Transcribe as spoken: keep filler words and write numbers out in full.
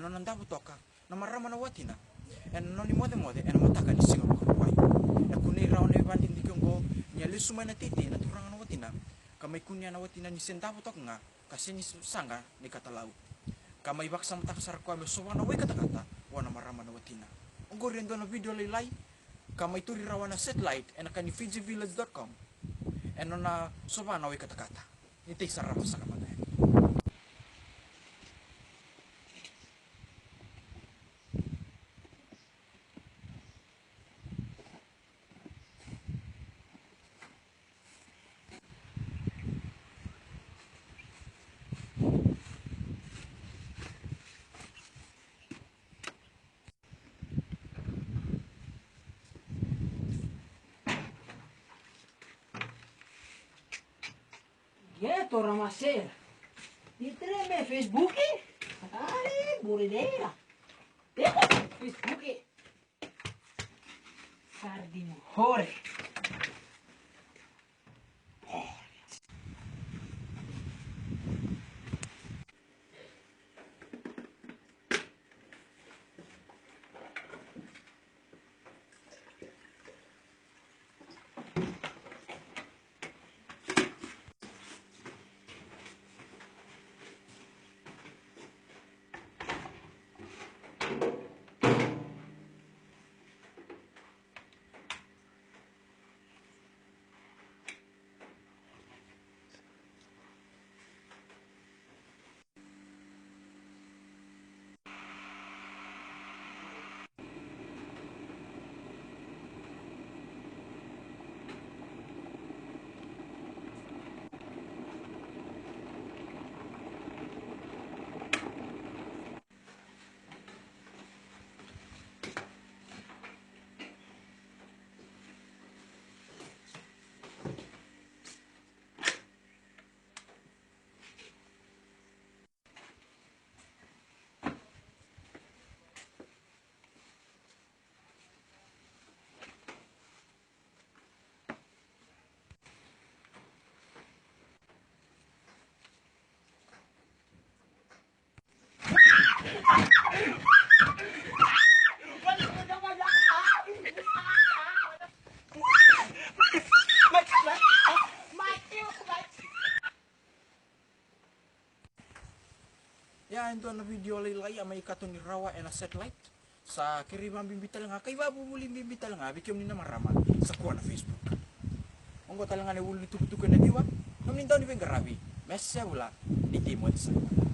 Na davo toka na marama na watina ena nona imocemoce ena mataka ni Siga Vakarauwai. E kunei rawa na ivakadidike oqo ni a lesu mai na teitei na turaga na watina ka mai kunea na watina ni se davo toka ga ka sega ni saga ni katalau. Ka mai vakasamataka sara koya me sova na wai katakata vua na marama na watina. Oqori e dua na vidio lailai ka mai tauri rawa na satellite ena ka ni Fiji Village dot com. E nona sova na wai katakata. Ni tei sarava saka mada yani. Geto ramasera. Ni tre me Facebook. Ai, buredeira. Teko Facebook. Sardinho. Hore. Ia, e dua na vidio lailai a mai katoni rawa ena satellite. Sa kerei vakabibi tale ga, ka ivakavuvuli bibi tale ga vei kemuni na marama sa kua na Facebook. Oqo tale ga na iulu ni tukutuku ena ciwa. Nomuni dau ni veiqaravi, Mese Vula, ni Timoci Saka.